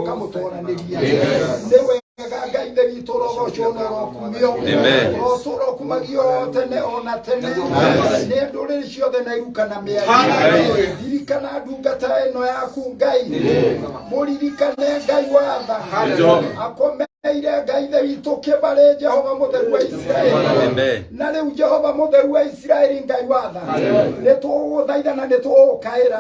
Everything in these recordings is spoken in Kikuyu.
Ũkamũtoranĩria nĩ wega. Ngai ithe witũ, ũrogocwo na ũrokumio. Amen. Ũrotũra ũkumagio tene ona tene nĩ ndũrĩrĩ ciothe na iruka na mĩario. Ririkana ndungata ĩno yaku, Ngai, mũririkane, Ngai watha akomeire, Ngai ithe witũ, kĩbarĩ, Jehova Mũtheru wa Isiraeli. Amen. Na rĩu, Jehova Mũtheru wa Isiraeli, Ngai watha, nĩ tũgũgũthaitha na nĩ tũgũkaĩra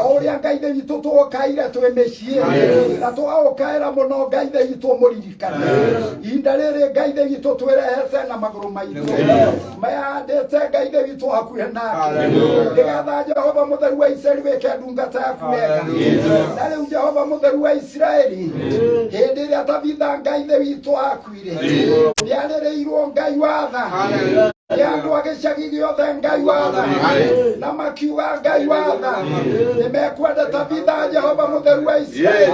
o ũrĩa, Ngai ithe witũ, tũgũkaire twĩ mĩciĩ na tũgagũkaĩra mũno. Ngai ithe witũ, mũririkane ihinda rĩrĩ, Ngai ithe witũ, twĩrehete na magũrũ maitũ mayandĩte, Ngai ithe witũ, hakuhĩ nake, nĩgetha Jehova Mũtheru wa Isiraeli wĩke ndungata yaku wega. Na rĩu, Jehova Mũtheru wa Isiraeli, hĩndĩ ĩrĩa Tabitha, Ngai ithe witũ, akuire, nĩarĩrĩirwo, Ngai watha, nĩ andũ a gĩcagi gĩothe, Ngai watha, na makiuga, Ngai watha, nĩ mekwenda Tabitha, Jehova Mũtheru wa Isiraeli,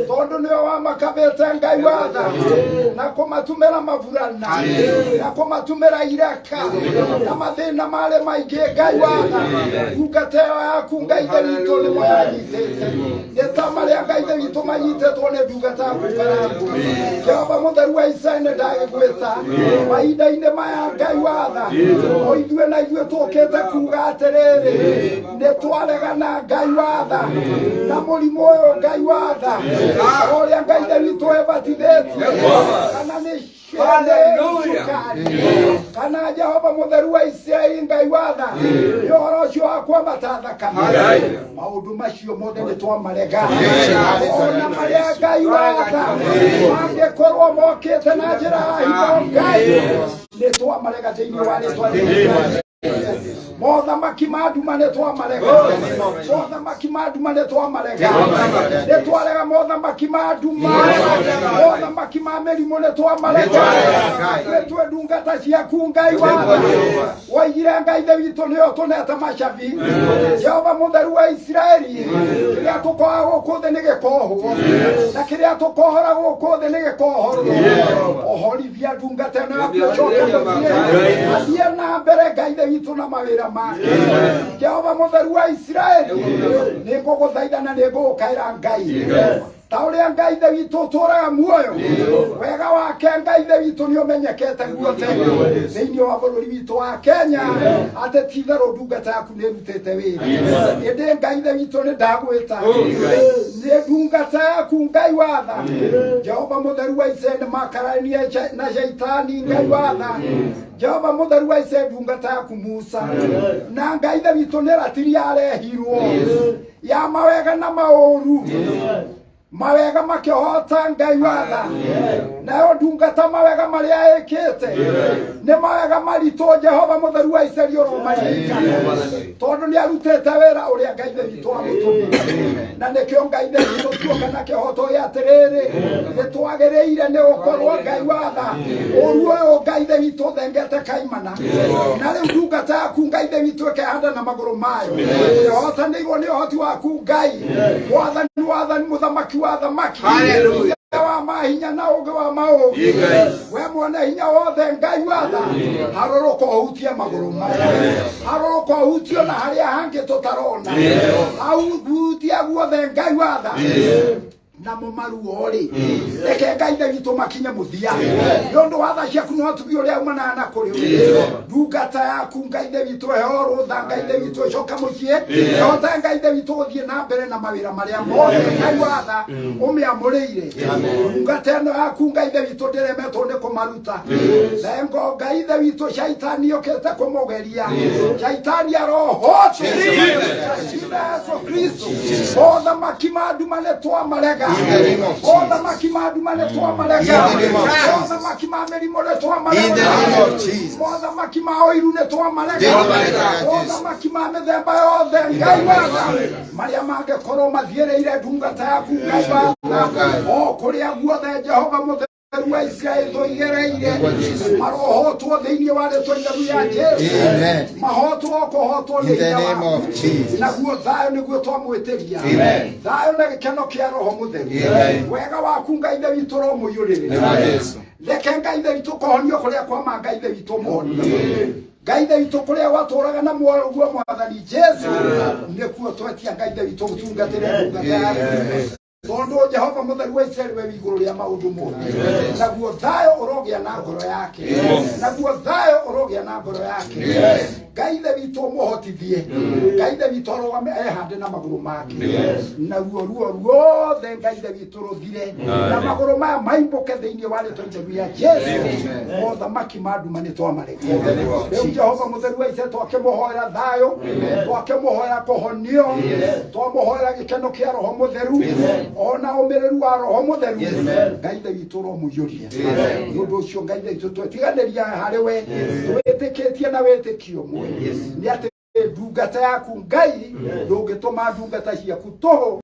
tondũ nĩwe wamakabĩte, Ngai watha, na kũmatumĩra maburana na kũmatumĩra iraka na mathĩna marĩ maingĩ. Ngai watha, ndungata ĩyo yaku, Ngai ithe witũ, nĩmo yanyitĩte nĩ ta marĩa, Ngai ithe witũ, manyitĩtwo nĩ ndungata yaku Karangũ. Jehova Mũtheru wa Isiraeli, nĩ ndagĩgwĩta mahinda-inĩ maya, Ngai watha, o ithuĩ na ithuĩ tũkĩte kuga atĩrĩrĩ, nĩ twaregana, Ngai watha, na mũrimũ ũyũ, Ngai watha, o ũrĩa, Ngai ithe witũ, ĩbatithĩtie kana nĩ cukari kana, Jehova Mũtheru wa Isiraeli, Ngai watha, nĩ ũhoro ũcio wa kwambata thakame, maũndũ macio mothe nĩ twamarega, ona marĩa, Ngai watha, mangĩkorwo mokĩte na njĩra ya hitho, Ngai, nĩ twamarega thĩinĩ wa rĩtwa rĩa Yesu. Mothamaki ma nduma nĩ twamarega, mothamaki ma nduma nĩ twamarega, nĩ twarega mothamaki ma nduma, mothamaki ma mĩrimũ nĩ twamarega. Twĩtue ndungata ciaku, Ngai watha, woigire, Ngai ithe witũ, nĩyo tũnete macabi. Jehova Mũtheru wa Isiraeli, kĩrĩa tũkoha gũkũ thĩ nĩ gĩkohwo, na kĩrĩa tũkohora gũkũ thĩ nĩ gĩkohorwo. Ohorithia ndungata ĩno yaku ĩcoke mũciĩ, athiĩ na mbere, Ngai ithe witũ, na mawĩra make. Jehova Mũtheru wa Isiraeli, nĩ ngũgũthaitha na nĩ ngũgũkaĩra, Ngai, ta ũrĩa, Ngai ithe witũ, ũtũũraga muoyo, wega wake, Ngai ithe witũ, nĩ ũmenyekete guothe thĩinĩ wa bũrũri witũ wa Kenya atĩ ti-itherũ ndungata yaku nĩ ĩrutĩte wĩra. Ĩndĩ, Ngai ithe witũ, nĩ ndagwĩta nĩ ndungata yaku, Ngai watha, Jehova Mũtheru wa Isiraeli, nĩ makaranie na Shaitani. Ngai watha, Jehova Mũtheru wa Isiraeli, ndungata yaku Musa na, Ngai ithe witũ, nĩ ratiri yarehirwo ya mawega na maũru, mawega makĩhota, Ngai watha. Nayo ndungata mawega marĩa ĩkĩte nĩ mawega maritũ. Jehova Mũtheru wa Isiraeli, ũromaririkana, tondũ nĩ arutĩte wĩra ũrĩa, Ngai ithe witũ, amũtũmire. Na nĩkĩo, Ngai ithe witũ, tuoka na kĩhoto gĩa atĩrĩrĩ, nĩ twagĩrĩire nĩ gũkorwo, Ngai watha, ũru ũyũ, Ngai ithe witũ, thengete kaimana. Na rĩu ndungata yaku, Ngai ithe witũ, ĩkehanda na magũrũ mayo, ĩhotanĩirwo nĩ ũhoti waku, Ngai Mwathani, wathani, mũthamaki wa thamaki, Hallelujah. wa mahinya na ũgĩ wa maũgĩ, we mwene hinya wothe. Ngai watha, harũrũka ũhutie magũrũ maya, harũrũka ũhutio na harĩa hangĩ tũtarona, hutie guothe, Ngai watha, namo maruo rĩ, reke, Ngai ithe witũ, makinye mũthia nĩ ũndũ wa tha ciaku no tugi ũrĩa umanaga na kũrĩ we. Ndungata yaku, Ngai ithe witũ, heo rũtha, Ngai ithe witũ, ĩcoke mũciĩ, ĩhote, Ngai ithe witũ, gũthiĩ na mbere na mawĩra marĩa mothe, Ngai watha, ũmĩamũrĩire. Ndungata ĩno yaku, Ngai ithe witũ, ndĩremetwo nĩ kũmaruta thengo. Ngai ithe witũ, Shaitani ũkĩte kũmũgeria, Shaitani arohotwo Yesu Kristo. Mothamaki ma nduma nĩ twamarega, mothamaki ma nduma nĩ twamarega, mothamaki ma mĩrimũ nĩ In the name of twamarega, Jesus. mothamaki ma ũiru nĩ twamarega, mothamaki ma mĩthemba yothe, Ngai watha, marĩa mangĩkorwo mathiĩrĩire ndungata yaku, Ngai watha, o kũrĩa guothe, Jehova Mũtheru wa Isiraeli, tũigereire, marohotwo thĩinĩ wa rĩtwa itheru ya Jesu. Amen. Mahotwo kũhotwo nĩ In the hinya name waku. of Jesus. Naguo thayũ nĩguo twamwĩtĩria, Amen. thayũ na gĩkeno kĩa Roho Mũtheru. Amen. Wega waku, Ngai ithe witũ, romũiyũrĩrĩra. Nĩguo Jesu. Reke, Ngai ithe witũ, kũhonio kũrĩa kwama, Ngai ithe witũ, mũhonie. Ngai ithe witũ, kũrĩa gwatũraga na muoyo Mwathani Jesu, nĩkuo twetia, Ngai ithe witũ, gũtungatĩre ndungata yaku. Tondu Jehova Mutheru wa Isiraeli we wĩ igũrũ rĩa maũndũ mothe, naguo thayũ ũrogĩa na ngoro yake, naguo thayũ ũrogĩa na ngoro yake. Ngai Ithe witũ ũmũhotithie, Ngai Ithe witũ arũgame ehande na magũrũ make, naguo ruo ruothe Ngai Ithe witũ rũthire, na magũrũ maya maimbũke thĩinĩ wa rĩtwa itheru rĩa Jesu. Mothamaki ma nduma nĩ twamareka. Rĩu Jehova Mũtheru wa Isiraeli, twakĩmũhoera thayũ, twakĩmũhoera kũhonio, twamũhoera gĩkeno kĩa Roho Mũtheru, ona ũmĩrĩru wa Roho Mũtheru. Ngai Ithe witũ ũromũiyũria. Nĩ ũndũ ũcio Ngai Ithe witũ twetiganĩria harĩ we, twĩtĩkĩtie na wĩtĩkio ũmwe nĩ atĩ ndungata yaku Ngai ndũngĩtũma ndungata ciaku tũhũ.